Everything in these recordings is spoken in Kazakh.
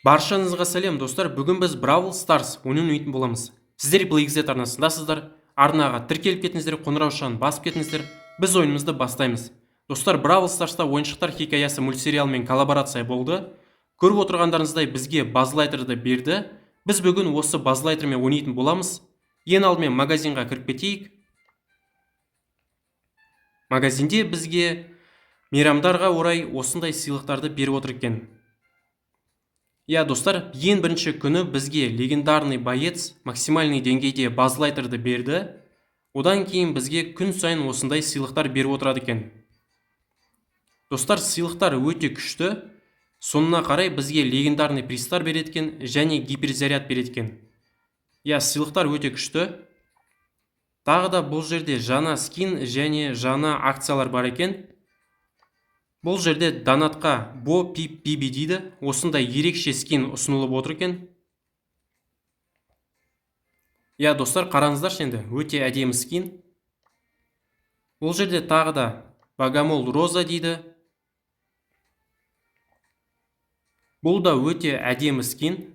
Баршаңызға сәлем, достар. Бүгін біз Бравл Старс ойынын ойнайтын боламыз. Сіздер PlayXZ арнасындасыздар. Арнаға тіркеліп кетіңіздер, қоңыраушаны басып кетіңіздер. Біз ойынымызды бастаймыз. Достар, Бравл Старста ойыншықтар хикаясы мультсериалымен коллаборация болды. Көріп отырғандарыңыздай, бізге Базлайтерді берді. Біз бүгін осы Базлайтермен ойнайтын боламыз. Ең алдымен магазинға кіріп кетейік. Магазинде бізге мейрамдарға орай осындай сыйлықтарды беріп отыр екен. Иә, достар, ең бірінші күні бізге легендарный боец максимальный деңгейде Базлайтерді берді. Одан кейін бізге күн сайын осындай сыйлықтар беріп отырады екен. Достар, сыйлықтар өте күшті. Соңына қарай бізге легендарный призтар береді екен және гиперзаряд береді екен. Иә, сыйлықтар өте күшті. Тағы да бұл жерде жаңа скин және жаңа акциялар бар екен. Бұл жерде донатқа Бо Пип Биби дейді. Осындай ерекше скин ұсынылып отыр екен. Иә, достар, қараңыздаршы енді, өте әдемі скин. Бұл жерде тағы да Богомол Роза дейді. Бұл да өте әдемі скин.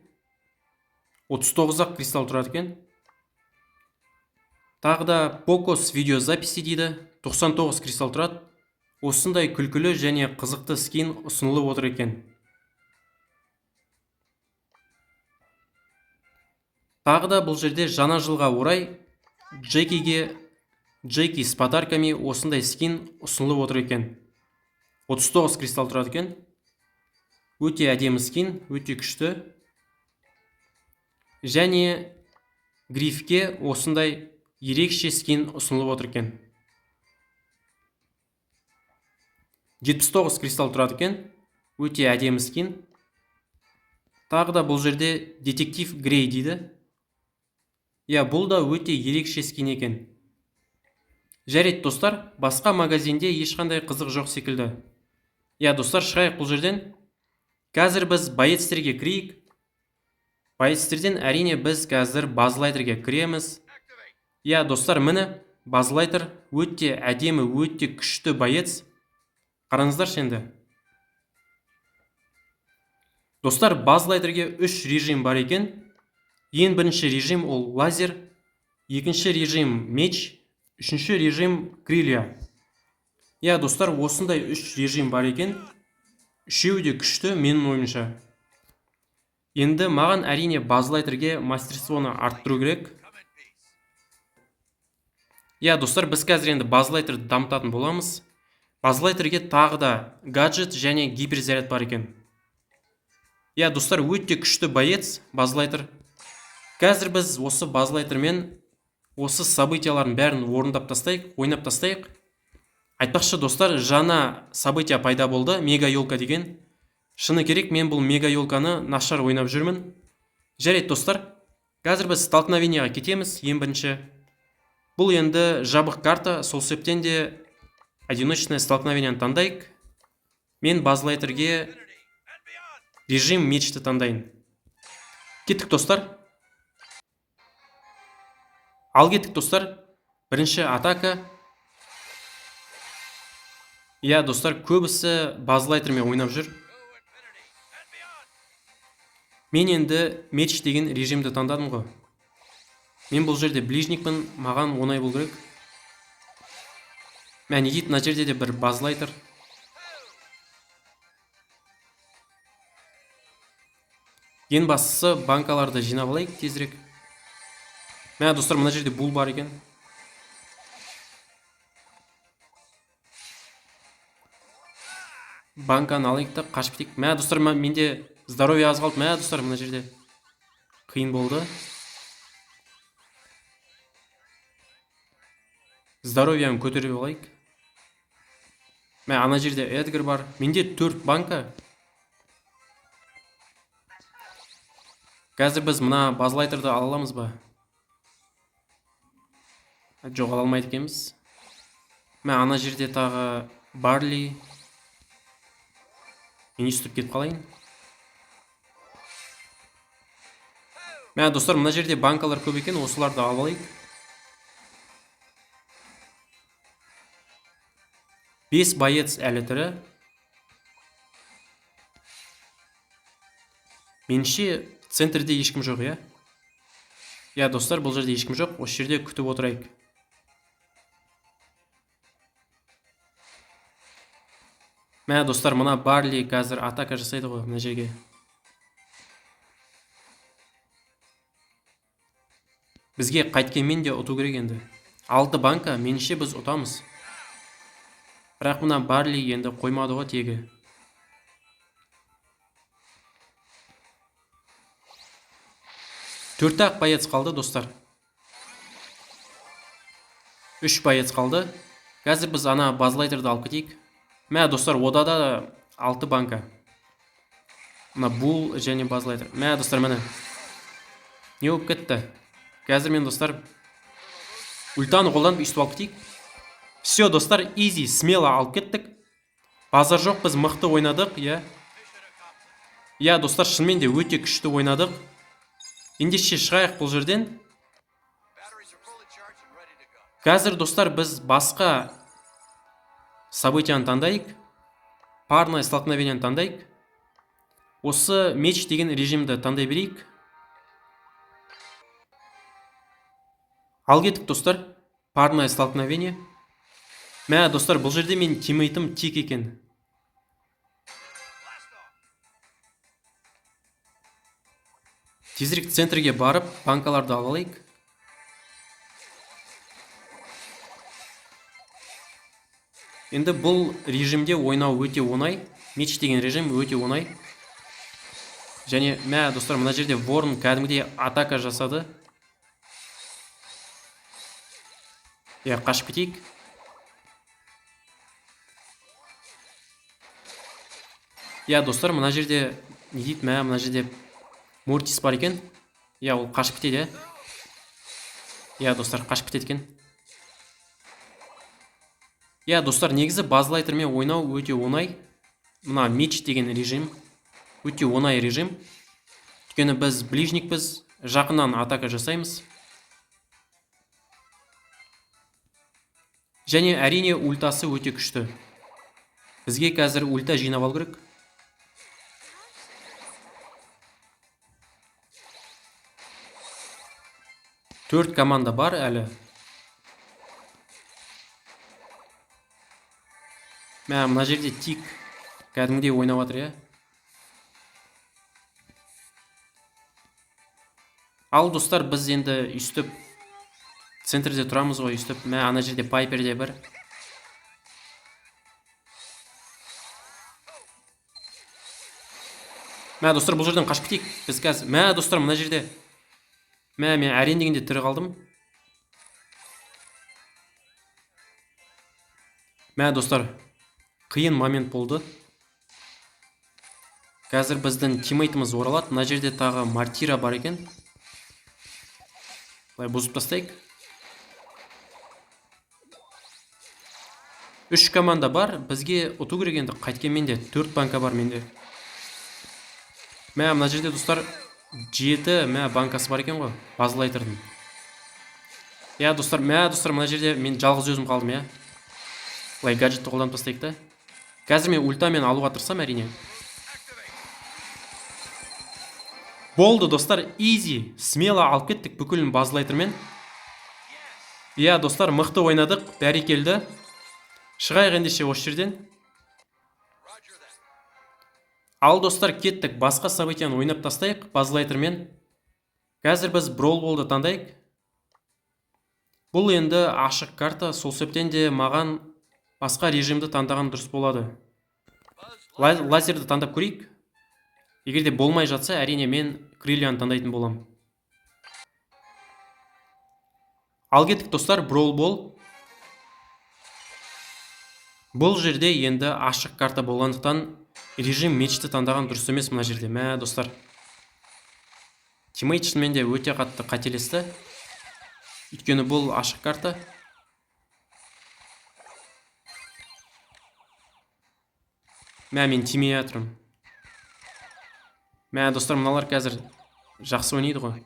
39 ақ кристалл тұрады екен. Тағы да Покос видеозаписи дейді. 99 кристалл тұрады. Осындай күлкілі және қызықты скин ұсынылып отыр екен. Тағы да бұл жерде жаңа жылға орай Джекиге Джеки с подарками осындай скин ұсынылып отыр екен. 39 кристалл тұрады екен. Өте әдемі скин, өте күшті. Және Грифке осындай ерекше скин ұсынылып отыр екен. 79 кристалл тұрады екен. Өте әдемі скин. Тағы да бұл жерде детектив Грей дейді. Иә, бұл да өте ерекше скин екен. Жарайды, достар, басқа магазинде ешқандай қызық жоқ секілді. Иә, достар, шығайық бұл жерден. Қазір біз боецтерге кірейік. Боецтерден әрине біз қазір Базлайтерге кіреміз. Иә, достар, міне Базлайтер өте әдемі, өте күшті боец. Қараңыздаршы енді. Достар, Базлайтерге 3 режим бар екен. Ең бірінші режим ол лазер, екінші режим меч, үшінші режим крылья. Иә, достар, осындай 3 режим бар екен. Үшеуі де күшті менің ойымша. Енді маған әрине Базлайтерге мастерствоны арттыру керек. Иә, достар, біз қазір енді Базлайтерді дамытатын боламыз. Базлайтерге тағы да гаджет және гиперзаряд бар екен. Иә, достар, өте күшті боец Базлайтер. Қазір біз осы Базлайтермен осы событиялардың бәрін орындап тастайық, ойнап тастайық. Айтпақшы, достар, жаңа события пайда болды, мега елка деген. Шыны керек, мен бұл мега елканы нашар ойнап жүрмін. Жарайды, достар, қазір біз столкновениеға кетеміз ең бірінші. Бұл енді жабық карта, сол себептен де одиночное столкновениені таңдайық. Мен Базлайтерге режим мечті таңдайын. Кеттік, достар. Ал кеттік, достар. Бірінші атака. Иә, достар, көбісі Базлайтермен ойнап жүр. Мен енді меч деген режимді таңдадым ғой. Мен бұл жерде ближникпін, маған оңай болу керек. Мә, не дейді, мына жерде де бір Базлайтер. Ең бастысы банкаларды жинап алайық тезірек. Мә, достар, мына жерде бул бар екен. Банканы алайық та қашып кетейік. Мә, достар, менде здоровье аз қалды. Мә, достар, мына жерде қиын болды. Здоровьяны көтеріп алайық. Мә, ана жерде Эдгар бар. Менде 4 банка. Қазір біз мына Базлайтерді ала аламыз ба? Жоқ, ала алмайды екенбіз. Мә, ана жерде тағы Барли. Мен өйстіп кетіп қалайын. Мә, достар, мына жерде банкалар көп екен, осыларды алып алайық. 5 боец әлі тірі. Меніңше, центрде ешкім жоқ, иә? Иә, достар, бұл жерде ешкім жоқ. Осы жерде күтіп отырайық. Мә, достар, мына Барли қазір атака жасайды ғой мына жерге. Бізге қайткенмен де ұту керек енді. 6 банка, меніңше біз ұтамыз. Бірақ мына Барли енді қоймады ғой тегі. 4-ақ боец қалды, достар. 3 боец қалды. Қазір біз ана базлайтерді алып кетейік. Мә, достар, ода да 6 банка. Мына бул және базлайтер. Мә, достар, міне. Не болып кетті? Қазір мен, достар, ультаны қолданып өйстіп алып кетейік. Все, достар, изи, смело алып кеттік. Базар жоқ, біз мықты ойнадық, иә. Иә, достар, шынымен де өте күшті ойнадық. Ендеше шығайық бұл жерден. Қазір, достар, біз басқа событияны таңдайық. Парное столкновениені таңдайық. Осы меч деген режимді таңдай берейік. Ал кеттік, достар. Парное столкновение. Мә, достар, бұл жерде менің тиммейтім Тик екен. Тезірек центрге барып, банкаларды ала алайық. Енді бұл режимде ойнау өте оңай. Меч деген режим өте оңай. Және, мә, достар, мына жерде Ворон кәдімгідей атака жасады. Иә, қашып кетейік. Иә, достар, мына жерде не дейді? Мә, мына жерде Мортис бар екен. Иә, ол қашып кетеді, иә. Иә, достар, қашып кетеді екен. Иә, достар, негізі базлайтермен ойнау өте оңай. Мына меч деген режим өте оңай режим. Өйткені біз ближникпіз, жақыннан атака жасаймыз. Және әрине ультасы өте күшті. Бізге қазір ульта жинап алу керек. 4 команда бар әлі. Мә, мына жерде Тик кәдімгідей ойнап жатыр, иә. Ал, достар, біз енді өйстіп центрде тұрамыз ғой, өйстіп. Мә, ана жерде Пайпер де бар. Мә, достар, бұл жерден қашып кетейік. Біз қазір, мә, достар, мына жерде. Мә, мен әрең дегенде тірі қалдым. Мә, достар, қиын момент болды. Қазір біздің тиммейтіміз оралады. Мына жерде тағы Мартира бар екен. Былай бұзып тастайық. 3 команда бар. Бізге ұту керек енді. Қайткенмен де 4 банка бар менде. Мә, мына жерде, достар, 7, мә, банкасы бар екен ғой базлайтердің. Иә, достар, мә, достар, мына жерде мен жалғыз өзім қалдым, иә. Былай гаджетті қолданып тастайық та. Қазір мен ультамен алуға тырысамын, әрине. Болды, достар, изи, смело алып кеттік бүкілін базлайтермен. Иә, достар, мықты ойнадық, бәрекелді. Шығайық ендеше осы жерден. Ал, достар, кеттік, басқа событияны ойнап тастайық базлайтермен. Қазір біз Brawl Ball'ды таңдайық. Бұл енді ашық карта, сол себептен де маған басқа режимді таңдаған дұрыс болады. Лазерді таңдап көрейік. Егер де болмай жатса, әрине мен крыльяны таңдайтын боламын. Ал кеттік, достар, Brawl Ball. Бұл жерде енді ашық карта болғандықтан режим мечті таңдаған дұрыс емес мына жерде. Мә, достар. Тиммейт шынымен де өте қатты қателесті. Өйткені бұл ашық карта. Мә, мен тимей жатырмын. Мә, достар, мыналар қазір жақсы ойнайды ғой.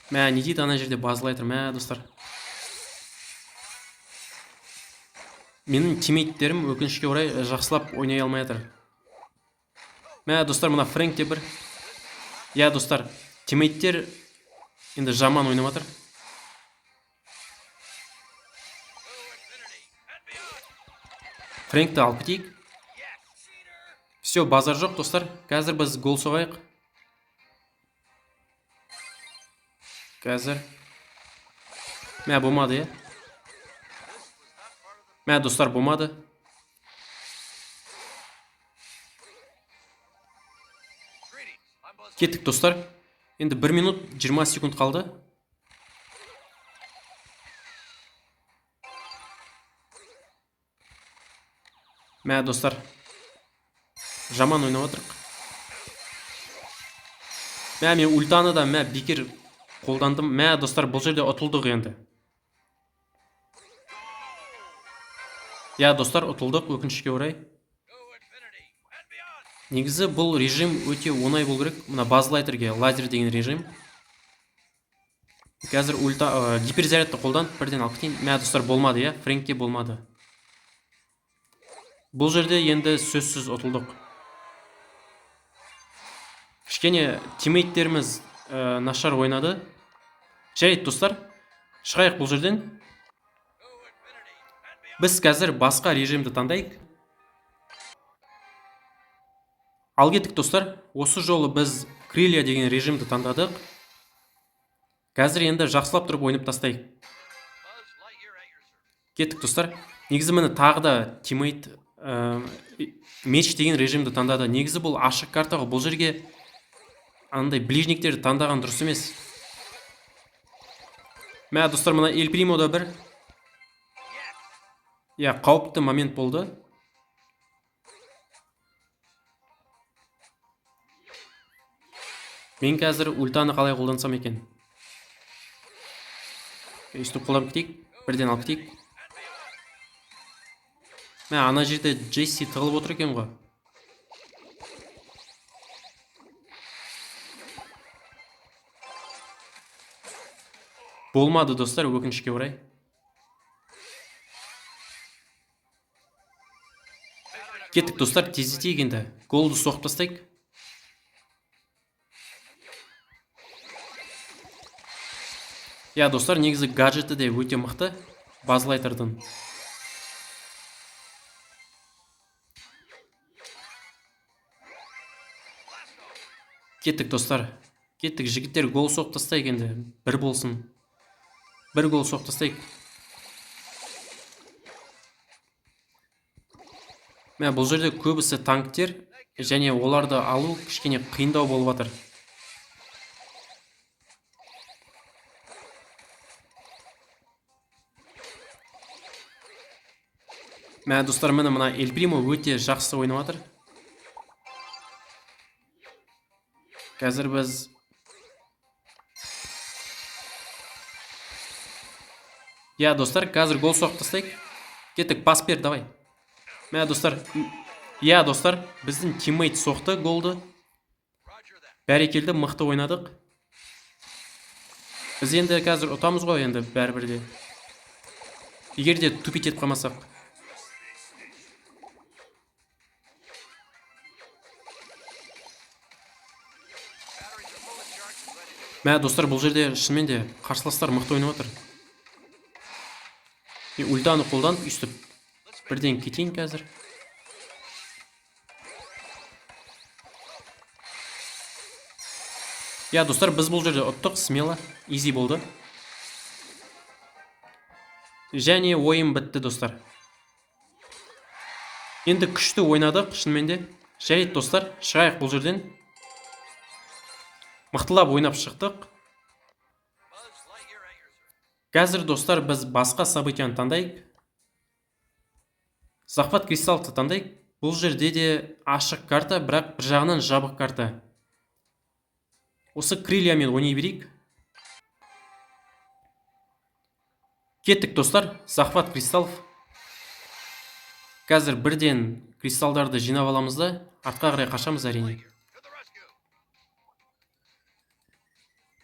Мә, не дейді ана жерде базлайтер, мә, достар. Менің тиммейттерім өкінішке орай жақсылап ойнай алмай жатыр. Мә, достар, мына Фрэнк те бір. Иә, достар, тиммейттер енді жаман ойнап жатыр. Фрэнкті алып кетейік. Все, базар жоқ, достар. Қазір біз гол соғайық. Қазір. Мә, болмады, иә. Мә, достар, болмады. Кеттік, достар. Енді 1 минут 20 секунд қалды. Мә, достар. Жаман ойнап отырық. Мә, мен ультаны да, мә, бекер қолдандым. Мә, достар, бұл жерде ұтылдық енді. Иә, достар, ұтылдық, өкінішке орай. Негізі бұл режим өте оңай болу керек. Мына Базз Лайтерге лазер деген режим. Қазір ульта, гиперзарядты қолданып бірден алып кетейін. Мә, достар, болмады, иә, Фрэнкке болмады. Бұл жерде енді сөзсіз ұтылдық. Кішкене тиммейттеріміз нашар ойнады. Жарайды, достар, шығайық бұл жерден. Біз қазір басқа режимді таңдайық. Ал кеттік, достар. Осы жолы біз Крылья деген режимді таңдадық. Қазір енді жақсылап тұрып ойнап тастайық. Кеттік, достар. Негізі міне тағы да тиммейт меч деген режимді таңдады. Негізі бұл ашық карта ғой. Бұл жерге андай ближниктерді таңдаған дұрыс емес. Мә, достар, мына Эль Примода бір. Иә, қауіпті момент болды. Мен қазір ультаны қалай қолдансам екен? Өйстіп қолданып кетейік, бірден алып кетейік. Мә, ана жерде Джесси тығылып отыр екен ғой. Болмады, достар, өкінішке орай. Кеттік, достар, тездетейік енді. Голды соғып тастайық. Иә, достар, негізі гаджеті де өте мықты Базз Лайтердің. Кеттік, достар. Кеттік, жігіттер, гол соғып тастайық енді. Бір болсын. Бір гол соғып тастайық. Мә, бұл жерде көбісі танктер және оларды алу кішкене қиындау болып жатыр. Мә, достар, міне мына Эль Примо өте жақсы ойнап жатыр. Қазір біз Иә, достар, қазір гол соғып тастайық. Кеттік, пас бер, давай. Мә, достар, иә, достар, біздің тиммейт соқты голды. Бәрекелді, мықты ойнадық. Біз енді қазір ұтамыз ғой енді бәрібір де. Егер де тупить етіп қалмасақ. Мә, достар, бұл жерде шынымен де қарсыластар мықты ойнап отыр. Мен ультаны қолданып өйстіп бірден кетейін қазір. Иә, достар, біз бұл жерде ұттық, смело, изи болды. Және ойын бітті, достар. Енді күшті ойнадық, шынымен де. Жарайды, достар, шығайық бұл жерден. Мықтылап ойнап шықтық. Қазір, достар, біз басқа событияны таңдайық. Захват кристаллды таңдайық. Бұл жерде де ашық карта, бірақ бір жағынан жабық карта. Осы крыльямен ойнай берейік. Кеттік, достар, захват кристаллов. Қазір бірден кристалдарды жинап аламыз да, артқа қарай қашамыз әрине.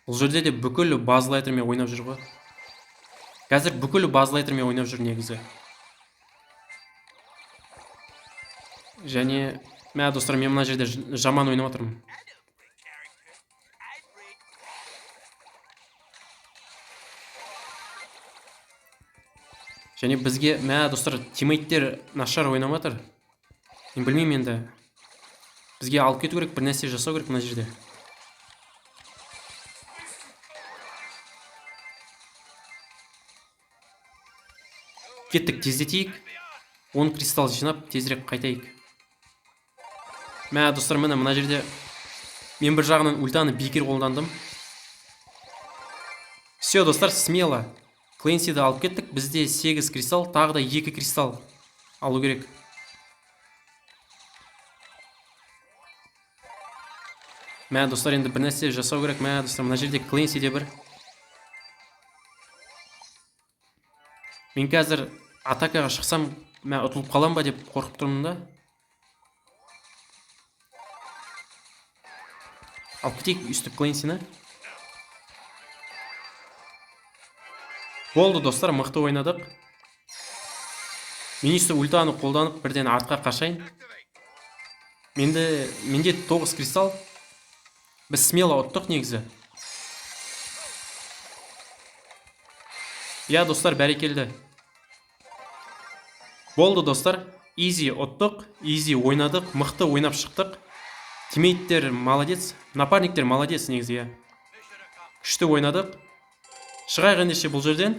Бұл жерде де бүкіл Базз Лайтермен ойнап жүр ғой. Қазір бүкіл Базз Лайтермен ойнап жүр негізі. Және мә, достар, мен мына жерде жаман ойнап жатырмын. Және бізге, мә, достар, тиммейттер нашар ойнап жатыр. Мен білмеймін енді. Бізге алып кету керек, бір нәрсе жасау керек мына жерде. Кеттік, тездетейік. 10 кристалл жинап, тезірек қайтайық. Мә, достар, міне мына жерде мен бір жағынан ультаны бекер қолдандым. Все, достар, смело. Клэнсиді алып кеттік. Бізде 8 кристалл, тағы да 2 кристалл алу керек. Мә, достар, енді бір нәрсе жасау керек. Мә, достар, мына жерде Клэнси де бір. Мен қазір атакаға шықсам, мә, ұтылып қалам ба деп қорқып тұрмын да. Алып кетейік өйстіп Клэнсині. Болды, достар, мықты ойнадық. Мен өйстіп ультаны қолданып бірден артқа қашайын. Менде 9 кристалл. Біз смело ұттық негізі. Я, достар, бәрекелді. Болды, достар, изи ұттық, изи ойнадық, мықты ойнап шықтық. Тиммейттер молодец, напарниктер молодец негізі, иә. Күшті ойнадық. Шығайық ендеше бұл жерден.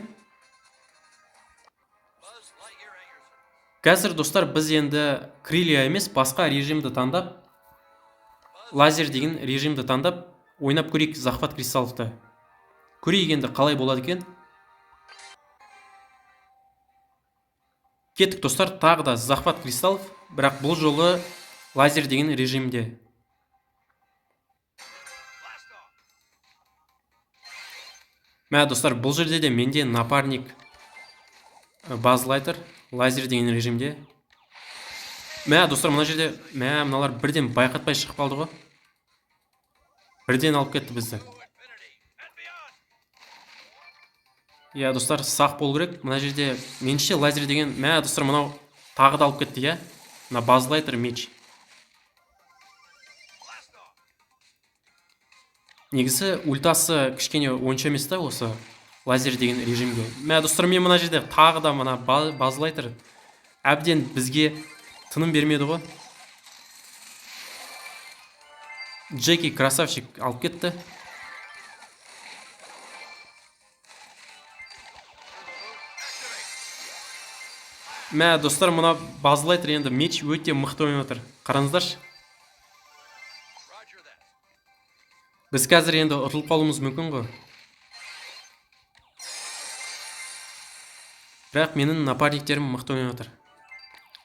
Қазір, достар, біз енді крылья емес, басқа режимді таңдап, лазер деген режимді таңдап, ойнап көрейік захват кристалловты. Көрейік енді қалай болады екен. Кеттік, достар, тағы да захват кристаллов, бірақ бұл жолы лазер деген режимде. Мә, достар, бұл жерде де менде напарник Базз Лайтер, лазер деген режимде. Мә, достар, мына жерде, мә, мыналар бірден байқатпай шығып қалды ғой. Бірден алып кетті бізді. Иә, достар, сақ болу керек. Мына жерде меніңше лазер деген, мә, достар, мынау тағы да алып кетті, иә. Мына Базз Лайтер меч. Негізі ультасы кішкене онша емес та осы лазер деген режимге. Мә, достар, мен мына жерде тағы да мына Базз Лайтер әбден бізге тыным бермеді ғой. Джеки красавчик алып кетті. Мә, достар, мына Базз Лайтер енді меч өте мықты ойнап отыр. Қараңыздаршы. Біз қазір енді ұтылып қалуымыз мүмкін ғой. Бірақ менің напарниктерім мықты ойнап отыр.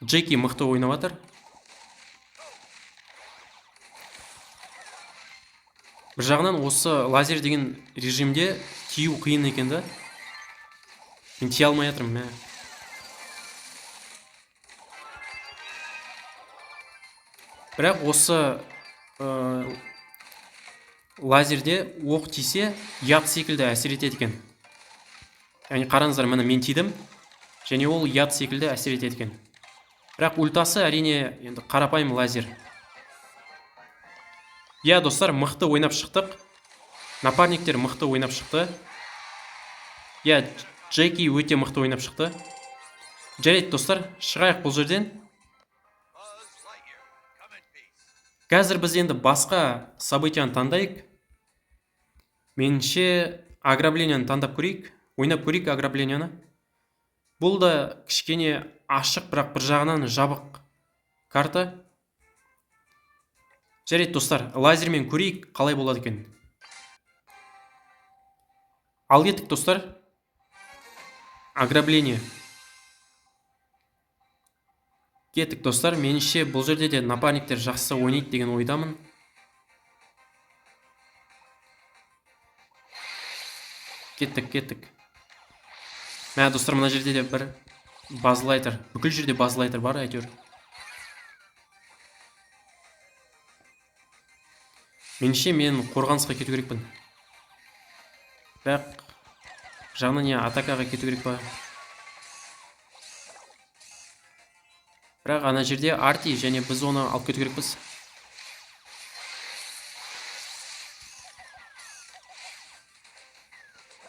Джеки мықты ойнап отыр. Бір жағынан осы лазер деген режимде тию қиын екен да. Мен тие алмай жатырмын, мә. Бірақ осы лазерде оқ тисе, яд секілді әсер етеді екен. Яғни қараңыздар, міне мен тидім, және ол яд секілді әсер етеді екен. Бірақ ультасы әрине енді қарапайым лазер. Иә, достар, мықты ойнап шықтық. Напарниктер мықты ойнап шықты. Иә, Джеки өте мықты ойнап шықты. Жарайды, достар, шығайық бұл жерден. Қазір біз енді басқа событияны таңдайық. Меніңше ограбленияны таңдап көрейік. Ойнап көрейік ограбленияны. Бұл да кішкене ашық, бірақ бір жағынан жабық карта. Жарайды, достар, лазермен көрейік қалай болады екен. Ал кеттік, достар. Ограбление. Кеттік, достар. Меніңше бұл жерде де напарниктер жақсы ойнайды деген ойдамын. Кеттік, кеттік. Мә, достар, мына жерде де бір Базз Лайтер. Бүкіл жерде Базз Лайтер бар әйтеуір. Меніңше мен қорғанысқа кету керекпін. Бірақ жағынан не атакаға кету керек па? Бірақ ана жерде Арти, және біз оны алып кету керекпіз.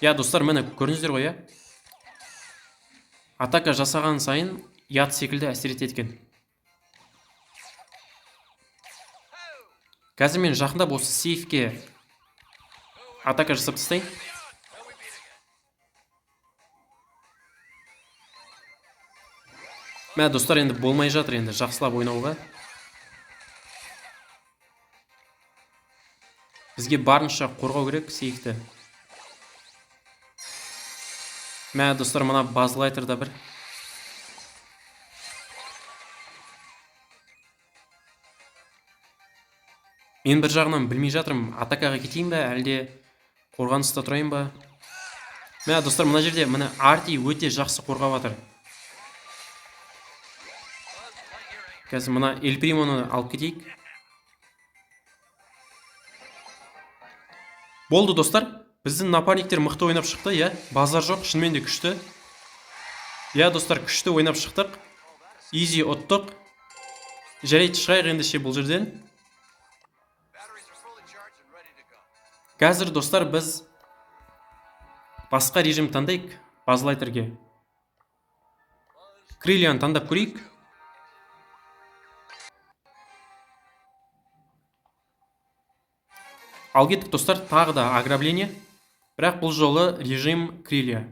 Иә, достар, міне көрдіңіздер ғой, иә? Атака жасаған сайын яд секілді әсер етеді екен. Қазір мен жақындап осы сейфке атака жасап тастайын. Мә, достар, енді болмай жатыр енді жақсылап ойнауға. Бізге барынша қорғау керек сейфті. Мә, достар, мына Базз Лайтерда бір. Мен бір жағынан білмей жатырмын, атакаға кетейін бе, әлде қорғаныста тұрайын ба? Мә, достар, мына жерде міне Арти өте жақсы қорғап жатыр. Қазір мына Эль Примоны алып кетейік. Болды, достар. Біздің напарниктер мықты ойнап шықты, иә. Базар жоқ, шынымен де күшті. Иә, достар, күшті ойнап шықтық. Изи ұттық. Жарайды, шығайық ендеше бұл жерден. Қазір, достар, біз басқа режим таңдайық Базз Лайтерге. Крыльяны таңдап көрейік. Ал кеттік, достар, тағы да ограбление. Бірақ бұл жолы режим крылья.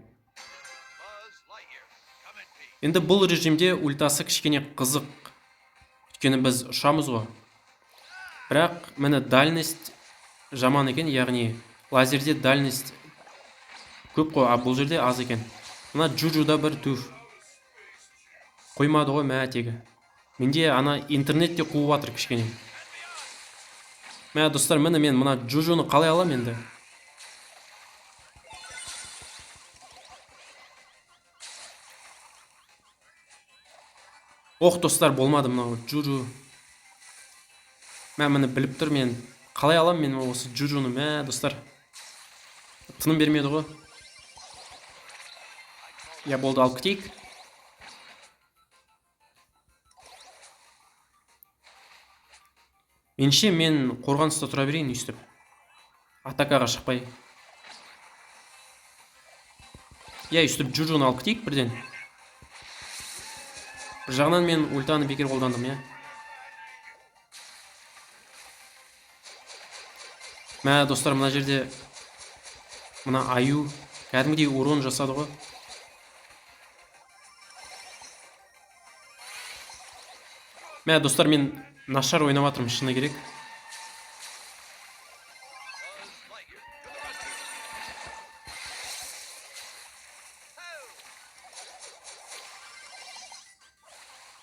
Енді бұл режимде ультасы кішкене қызық. Өйткені біз ұшамыз ғой. Бірақ міне дальность жаман екен, яғни лазерде дальность көп қой, а бұл жерде аз екен. Мына Джуджуда бір туф. Қоймады ғой, мә тегі. Менде ана интернетте қуып жатыр кішкене. Мә, достар, міне мен мына Джуджуны қалай алам енді? Ох, достар, болмады мынау Джуджу. Мә, міне біліп тұр мен. Қалай алам мен осы Джуджуны, мә, достар. Тыным бермеді ғой. Я, болды, алып кетейік. Менше мен қорғаныста тұра берейін өйстіп. Атакаға шықпай. Я, өйстіп Джуджуны алып кетейік бірден. Бір жағынан мен ультаны бекер қолдандым, иә. Мә, достар, мына жерде мына аю кәдімгідей урон жасады ғой. Мә, достар, мен нашар ойнап жатырмын, шыны керек.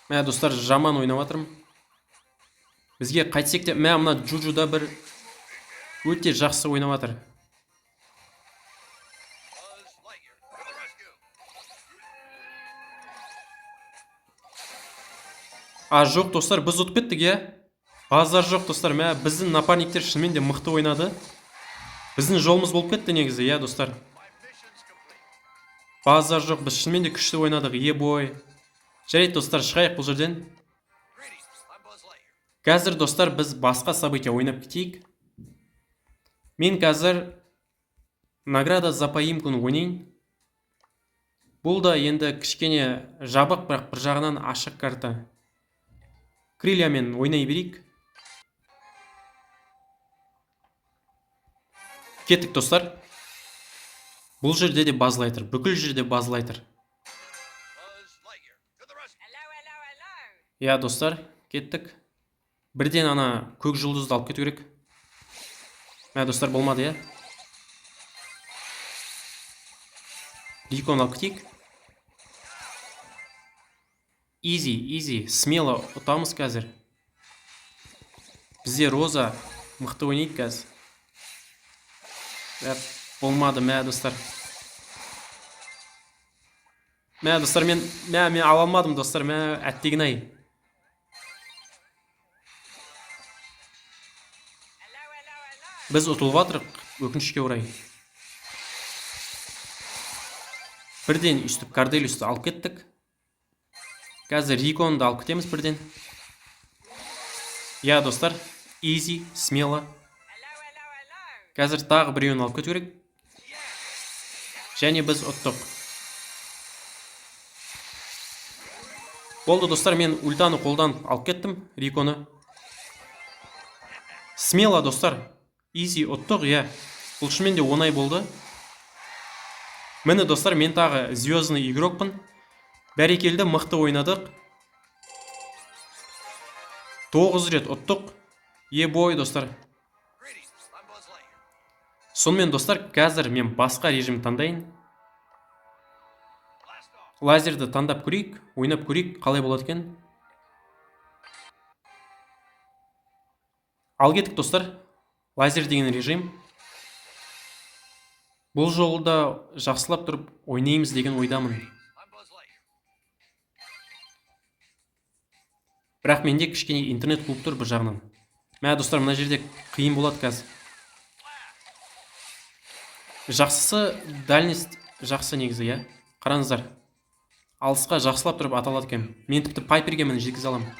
Мә, достар, жаман ойнап жатырмын. Бізге қайтсек те, мә, мына Джуджуда бір өте жақсы ойнап жатыр. А, жоқ, достар, біз ұтып кеттік, иә? Базар жоқ, достар, мә, біздің напарниктер шынымен де мықты ойнады. Біздің жолымыз болып кетті негізі, иә, достар. Базар жоқ, біз шынымен де күшті ойнадық, ебой. Жарайды, достар, шығайық бұл жерден. Қазір, достар, біз басқа события ойнап кетейік. Мен қазір награда за поимканы ойнайын. Бұл да енді кішкене жабық, бірақ бір жағынан ашық карта. Крыльямен ойнай берейік. Кеттік, достар. Бұл жерде де Базз Лайтер, бүкіл жерде Базз Лайтер. Иә, достар, кеттік. Бірден ана көк жұлдызды алып кету керек. Мә, достар, болмады, иә. Рикон алып кетейік. Изи, изи, смело ұтамыз қазір. Бізде Роза мықты ойнайды қазір. Бірақ болмады, мә, достар. Мә, достар, мен, мә, мен ала алмадым, достар, мә, әттеген-ай. Біз ұтылып жатырық, өкінішке орай. Бірден өйстіп Корделиусты алып кеттік. Қазір Риконы да алып кетеміз бірден. Иә, достар, изи, смело. Қазір тағы біреуін алып кету керек. Және біз ұттық. Болды, достар, мен ультаны қолданып алып кеттім Риконы. Смело, достар. Изи ұттық, иә. Бұл шынымен де оңай болды. Міне, достар, мен тағы звездный игрокпын. Бәрекелді, мықты ойнадық. 9 рет ұттық. Ебой, достар. Сонымен, достар, қазір мен басқа режим таңдайын. Лазерді таңдап көрейік, ойнап көрейік, қалай болады екен. Ал кеттік, достар. Лазер деген режим. Бұл жолы да жақсылап тұрып ойнаймыз деген ойдамын. Бірақ менде кішкене интернет қуып тұр бір жағынан. Мә, достар, мына жерде қиын болады қазір. Жақсысы дальность жақсы негізі, иә. Қараңыздар. Алысқа жақсылап тұрып ата алады екен. Мен тіпті Пайперге міне жеткізе аламын.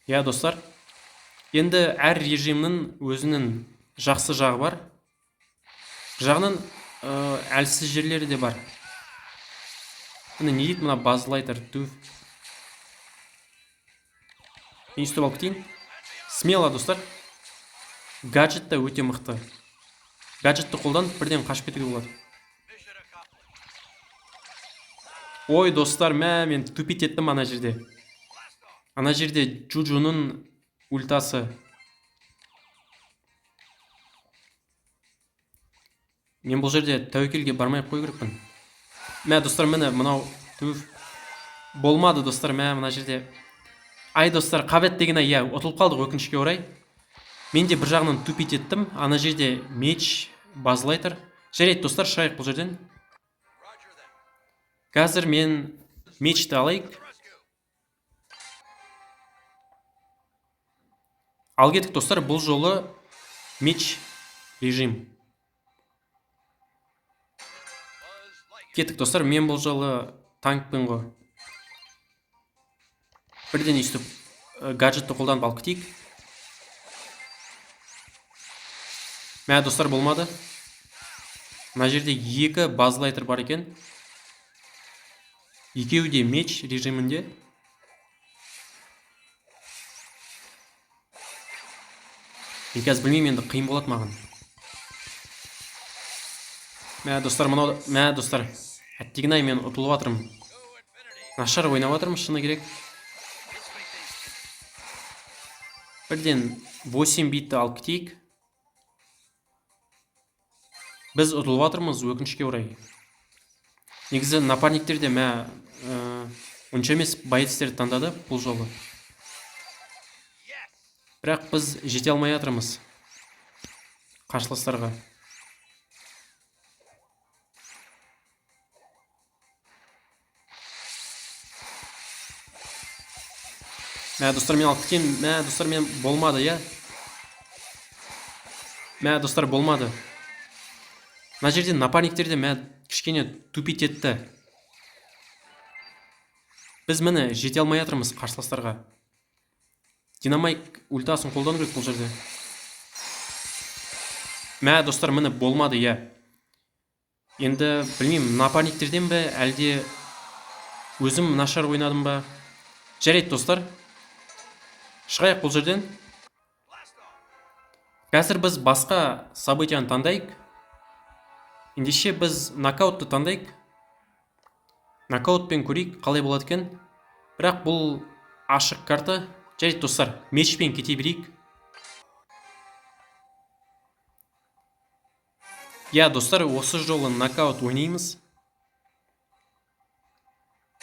Иә, достар. Енді әр режимнің өзінің жақсы жағы бар. Бір жағынан әлсіз жерлері де бар. Міне, не дейді мына Базз Лайтер? Түф. Мен өйстіп алып кетейін. Смело, достар. Гаджет та өте мықты. Гаджетті қолданып бірден қашып кетуге болады. Ой, достар, мә, мен тупить еттім ана жерде. Ана жерде Джуджуның ультасы. Мен бұл жерде тәуекелге бармай қою керекпін. Мә, достар, міне мынау түф. Болмады, достар, мә, мына жерде. Ай, достар, қабет деген, иә, ұтылып қалдық өкінішке орай. Мен де бір жағынан тупить еттім. Ана жерде меч, Базз Лайтер. Жарайды, достар, шығайық бұл жерден. Қазір мен мечті алайық. Ал кеттік, достар, бұл жолы меч режим. Кеттік, достар, мен бұл жолы танкпын ғой. Бірден өйстіп гаджетті қолданып алып кетейік. Мә, достар, болмады. Мына жерде екі Базз Лайтер бар екен. Екеуі де меч режимінде. Мен қазір білмеймін, енді қиын болады маған. Мә, достар, мынау, мә, достар. Әттеген-ай, мен ұтылып жатырмын. Нашар ойнап жатырмын, шыны керек. Бірден 8 битті алып кетейік. Біз ұтылып жатырмыз, өкінішке орай. Негізі напарниктер де, мә, онша емес боецтерді таңдады бұл жолы. Бірақ біз жете алмай жатырмыз қарсыластарға. Мә, достар, мен алып кетемін. Мә, достар, мен болмады, иә. Мә, достар, болмады. Мына жерде напарниктер де, мә, кішкене тупить етті. Біз міне жете алмай жатырмыз қарсыластарға. Динамайк ультасын қолдану керек бұл жерде. Мә, достар, міне болмады, иә. Енді білмеймін, напарниктерден бе, әлде өзім нашар ойнадым ба. Жарайды, достар. Шығайық бұл жерден. Қазір біз басқа событияны таңдайық. Ендеше біз нокаутты таңдайық. Нокаутпен көрейік, қалай болады екен. Бірақ бұл ашық карта. Жарайды, достар, мечпен кете берейік. Иә, достар, осы жолы нокаут ойнаймыз.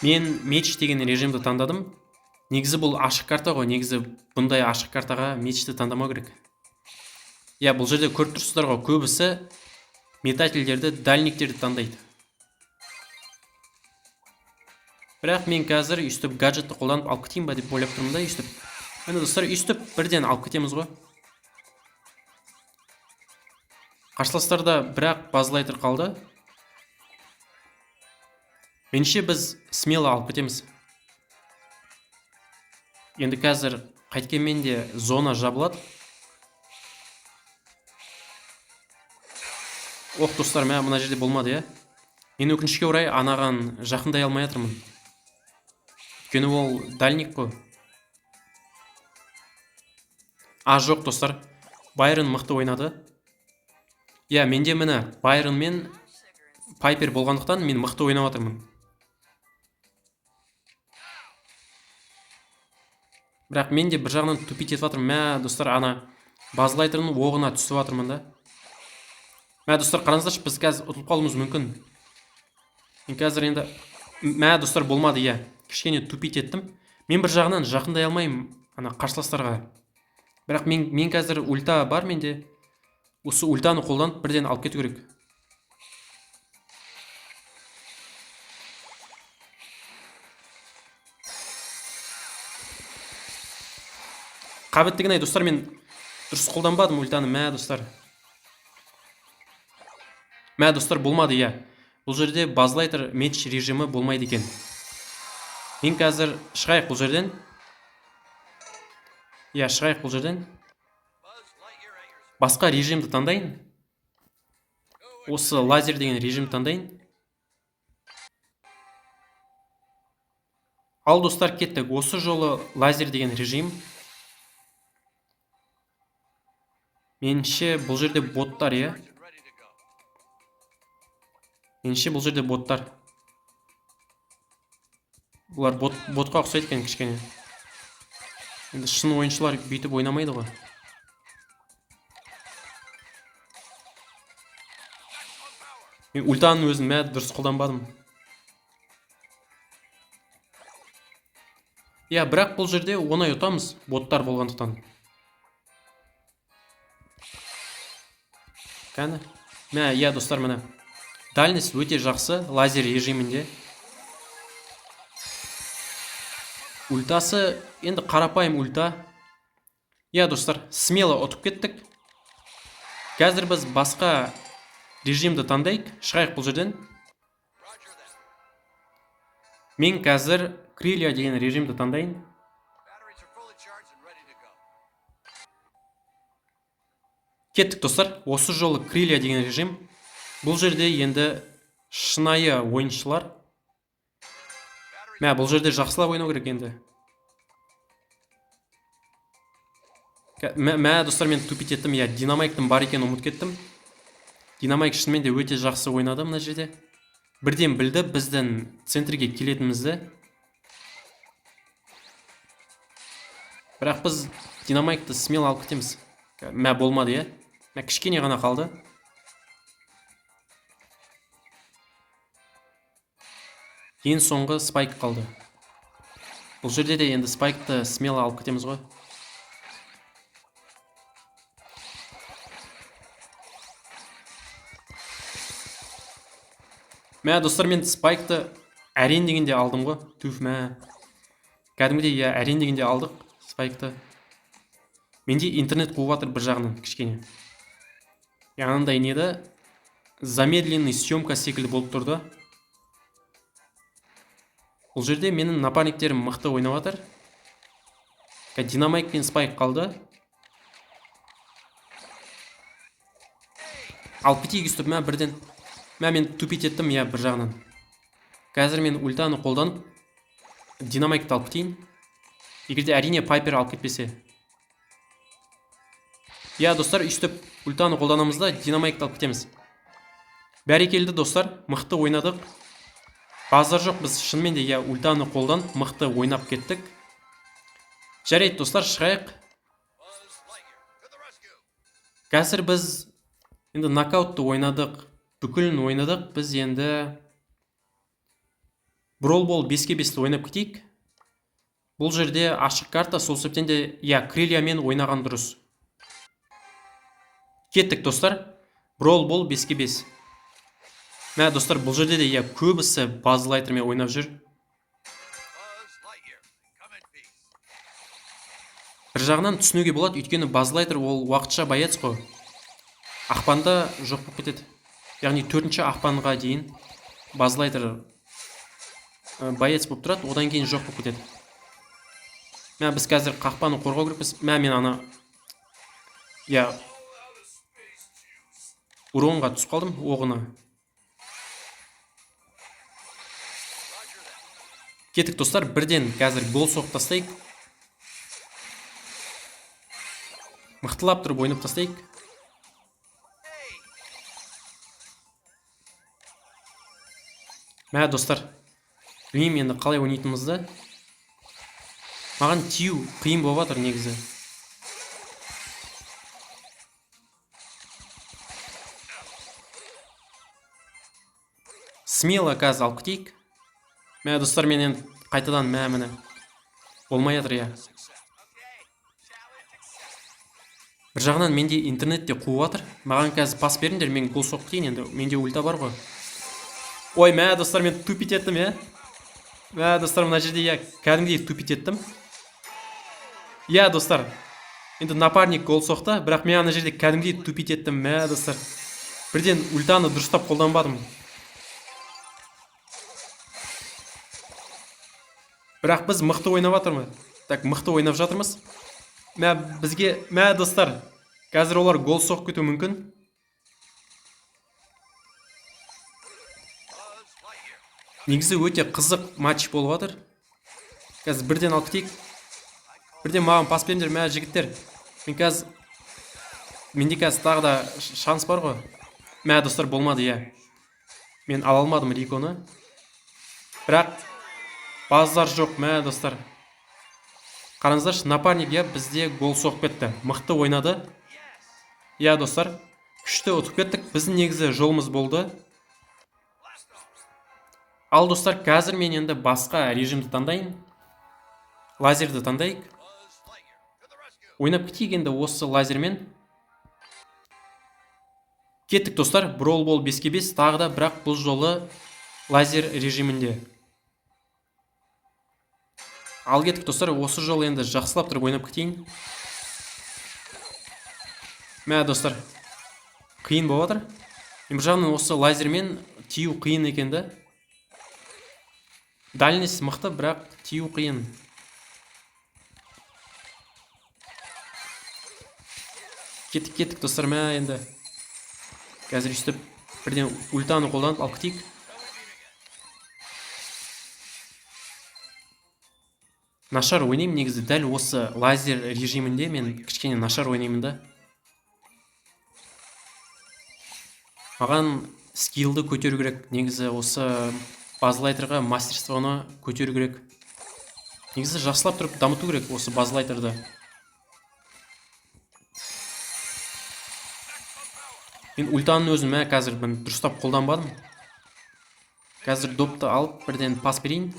Мен меч деген режимді таңдадым. Негізі бұл ашық карта ғой, негізі бұндай ашық картаға мечті таңдамау керек. Иә, бұл жерде көріп тұрсыздар ғой, көбісі метательдерді, дальниктерді таңдайды. Бірақ мен қазір өйстіп гаджетті қолданып алып кетейін ба деп ойлап тұрмын да, өйстіп. Міне, достар, өйстіп бірден алып кетеміз ғой. Қарсыластарда бірақ Базз Лайтер қалды. Меніңше біз смело алып кетеміз. Енді қазір қайткенмен де зона жабылады. Ох, достар, мә, мына жерде болмады, иә. Мен өкінішке орай анаған жақындай алмай жатырмын. Өйткені ол дальник қой. А, жоқ, достар. Байрон мықты ойнады. Иә, менде міне Байрон мен Пайпер болғандықтан мен мықты ойнап жатырмын. Бірақ мен де бір жағынан тупить етіп жатырмын. Мә, достар, ана Базз Лайтердің оғына түсіп жатырмын да. Мә, достар, қараңыздаршы, біз қазір ұтылып қалуымыз мүмкін. Мен қазір енді мә, достар, болмады, иә. Кішкене тупить еттім. Мен бір жағынан жақындай алмаймын ана қарсыластарға. Бірақ мен қазір ульта бар менде. Осы ультаны қолданып бірден алып кету керек. Қабіттігін ай, достар, мен дұрыс қолданбадым ультаны. Мә, достар. Мә, достар, болмады, иә. Бұл жерде Базз Лайтер меч режимі болмайды екен. Мен қазір шығайық бұл жерден. Иә, шығайық бұл жерден. Басқа режимді таңдайын. Осы лазер деген режимді таңдайын. Ал, достар, кеттік. Осы жолы лазер деген режим. Меніңше бұл жерде боттар, иә. Меніңше бұл жерде боттар. Бұлар ботқа ұқсайды екен кішкене. Енді шын ойыншылар бүйтіп ойнамайды ғой. Мен ультаның өзін мә дұрыс қолданбадым. Иә, бірақ бұл жерде оңай ұтамыз боттар болғандықтан. Кәні. Мә, иә, достар, міне. Дальность өте жақсы лазер режимінде. Ультасы енді қарапайым ульта. Иә, достар, смело ұтып кеттік. Қазір біз басқа режимді таңдайық. Шығайық бұл жерден. Мен қазір крылья деген режимді таңдайын. Кеттік, достар. Осы жолы крылья деген режим. Бұл жерде енді шынайы ойыншылар. Мә, бұл жерде жақсылап ойнау керек енді. Мә, достар, мен тупить еттім. Иә, Динамайктың бар екенін ұмытып кеттім. Динамайк шынымен де өте жақсы ойнады мына жерде. Бірден білді біздің центрге келетінімізді. Бірақ біз Динамайкты смело алып кетеміз. Мә, болмады, иә. Мә, кішкене ғана қалды. Ең соңғы спайк қалды. Бұл жерде де енді спайкты смело алып кетеміз ғой. Мә, достар, мен спайкты әрең дегенде алдым ғой. Түф, мә. Кәдімгідей, иә, әрең дегенде алдық спайкты. Менде интернет қуып жатыр бір жағынан кішкене. Анандай неді? Замедленный съемка секілді болып тұрды. Бұл жерде менің напарниктерім мықты ойнап жатыр. Динамайк пен спайк қалды. Алып кетейік өйстіп, мә, бірден. Мә, мен тупить еттім, иә, бір жағынан. Қазір мен ультаны қолданып Динамайкты алып кетейін. Егер де әрине Пайпер алып кетпесе. Иә, достар, өйстіп ультаны қолданамыз да Динамайкты алып кетеміз. Бәрекелді, достар, мықты ойнадық. Базар жоқ, біз шынымен де, иә, ультаны қолданып мықты ойнап кеттік. Жарайды, достар, шығайық. Қазір біз енді нокаутты ойнадық, бүкілін ойнадық. Біз енді Brawl Ball беске бесті ойнап кетейік. Бұл жерде ашық карта, сол себептен де, иә, крыльямен ойнаған дұрыс. Кеттік, достар. Brawl Ball беске бес. Мә, достар, бұл жерде де, иә, көбісі Базз Лайтермен ойнап жүр. Бір жағынан түсінуге болады, өйткені Базз Лайтер ол уақытша боец қой. Ақпанда жоқ болып кетеді. Яғни 4 ақпанға дейін Базз Лайтер боец болып тұрады, одан кейін жоқ болып кетеді. Мә, біз қазір қақпаны қорғау керекпіз. Мә, мен ана иә уронға түсіп қалдым, оғына. Кеттік, достар, бірден қазір гол соғып тастайық. Мықтылап тұрып ойнап тастайық. Мә, достар, білмеймін енді қалай ойнайтынымызды. Маған тию қиын болып жатыр негізі. Смело қазір алып кетейік. Мә, достар, мен енді қайтадан, мә, міне. Болмай жатыр, иә. Бір жағынан менде интернет те қуып жатыр. Маған қазір пас беріңдер, мен гол соғып кетейін енді. Менде ульта бар ғой. Ой, мә, достар, мен тупить еттім, иә. Мә, достар, мына жерде, иә, кәдімгідей тупить еттім. Иә, достар. Енді напарник гол соқты, бірақ мен ана жерде кәдімгідей тупить еттім, мә, достар. Бірден ультаны дұрыстап қолданбадым. Бірақ біз мықты ойнап жатырмыз. Так, мықты ойнап жатырмыз. Мә, бізге, мә, достар. Қазір олар гол соғып кетуі мүмкін. Негізі өте қызық матч болып жатыр. Қазір бірден алып кетейік. Бірден маған пас беріңдер, мә, жігіттер. Мен қазір, менде қазір тағы да шанс бар ғой. Мә, достар, болмады, иә. Мен ала алмадым Риконы. Бірақ базар жоқ, мә, достар. Қараңыздаршы, напарник, иә, бізде гол соғып кетті. Мықты ойнады. Иә, достар, күшті ұтып кеттік. Біздің негізі жолымыз болды. Ал, достар, қазір мен енді басқа режимді таңдайын. Лазерді таңдайық. Ойнап кетейік енді осы лазермен. Кеттік, достар, Brawl Ball 5-ке 5 тағы да, бірақ бұл жолы лазер режимінде. Ал кеттік, достар, осы жолы енді жақсылап тұрып ойнап кетейін. Мә, достар, қиын болып жатыр. Мен бір жағынан осы лазермен тию қиын екен да. Дальность мықты, бірақ тию қиын. Кеттік, кеттік, достар, мә, енді. Қазір өйстіп бірден ультаны қолданып алып кетейік. Нашар ойнаймын негізі, дәл осы лазер режимінде мен кішкене нашар ойнаймын да. Маған скиллді көтеру керек, негізі осы базлайтерға мастерствоны көтеру керек. Негізі жақсылап тұрып дамыту керек осы базлайтерді. Мен ультаның өзін, мә, қазір мен дұрыстап қолданбадым. Қазір допты алып бірден пас берейін.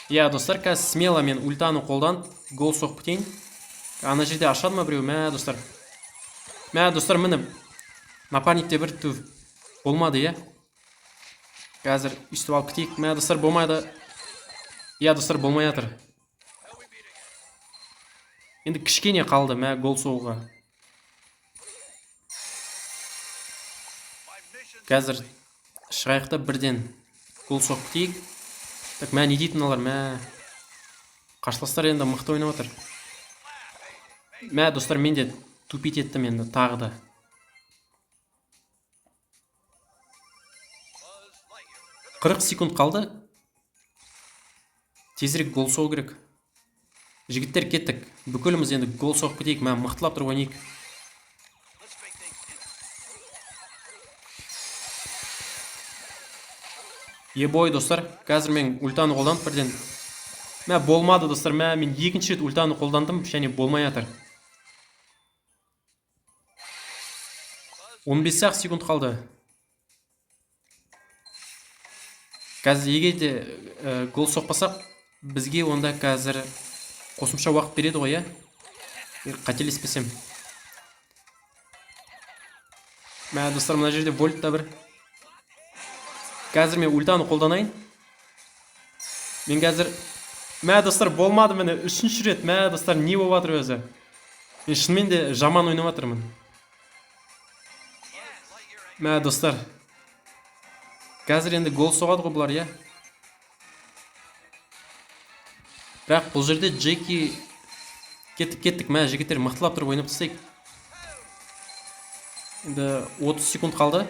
Иә, достар, қазір смело мен ультаны қолданып гол соғып кетейін. Ана жерде ашады ма біреу? Мә, достар. Мә, достар, міне напарникте бір түв болмады, иә. Қазір өйстіп алып кетейік. Мә, достар, болмайды. Иә, достар, болмай жатыр. Енді кішкене қалды, мә, гол соғуға. Қазір шығайық та бірден гол соғып кетейік. Так, мә, не дейтін олар, мә. Қарсыластар енді мықты ойнап отыр. Мә, достар, мен де тупить еттім енді тағы да. 40 секунд қалды. Тезірек гол соғу керек. Жігіттер, кеттік. Бүкіліміз енді гол соғып кетейік. Мә, мықтылап тұрып ойнайық. Ебой, достар, қазір мен ультаны қолданып бірден. Мә, болмады, достар. Мә, мен екінші рет ультаны қолдандым және болмай жатыр. 15-ақ секунд қалды. Қазір егер де гол соқпасақ, бізге онда қазір қосымша уақыт береді ғой, иә? Егер қателеспесем. Мә, достар, мына жерде вольт та бір. Қазір мен ультаны қолданайын. Мен қазір, мә, достар, болмады, міне үшінші рет. Мә, достар, не болып жатыр өзі? Мен шынымен де жаман ойнап жатырмын. Мә, достар. Қазір енді гол соғады ғой бұлар, иә? Бірақ бұл жерде Джеки. Кеттік, кеттік, мә, жігіттер, мықтылап тұрып ойнап тастайық. Енді 30 секунд қалды.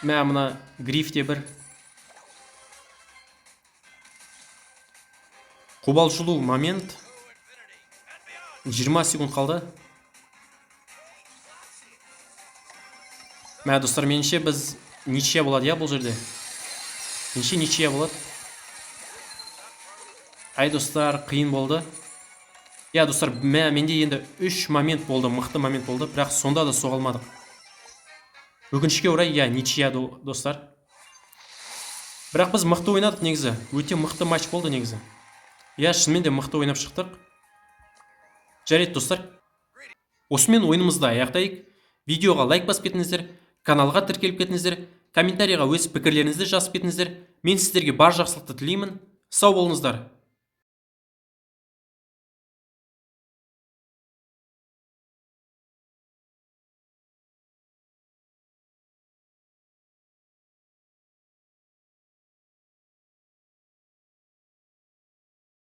Мә, мына Гриф те бір қобалжулы момент. 20 секунд қалды. Мә, достар, меніңше, біз ничья болады, иә, бұл жерде. Меніңше, ничья болады. Ай, достар, қиын болды. Иә, достар, мә, менде енді үш момент болды, мықты момент болды, бірақ сонда да соға алмадық. Өкінішке орай, иә, ничья, достар. Бірақ біз мықты ойнадық негізі. Өте мықты матч болды негізі. Иә, шынымен де мықты ойнап шықтық. Жарайды, достар. Осымен ойынымызды аяқтайық. Видеоға лайк басып кетіңіздер, каналға тіркеліп кетіңіздер, комментарийға өз пікірлеріңізді жазып кетіңіздер. Мен сіздерге бар жақсылықты тілеймін. Сау болыңыздар.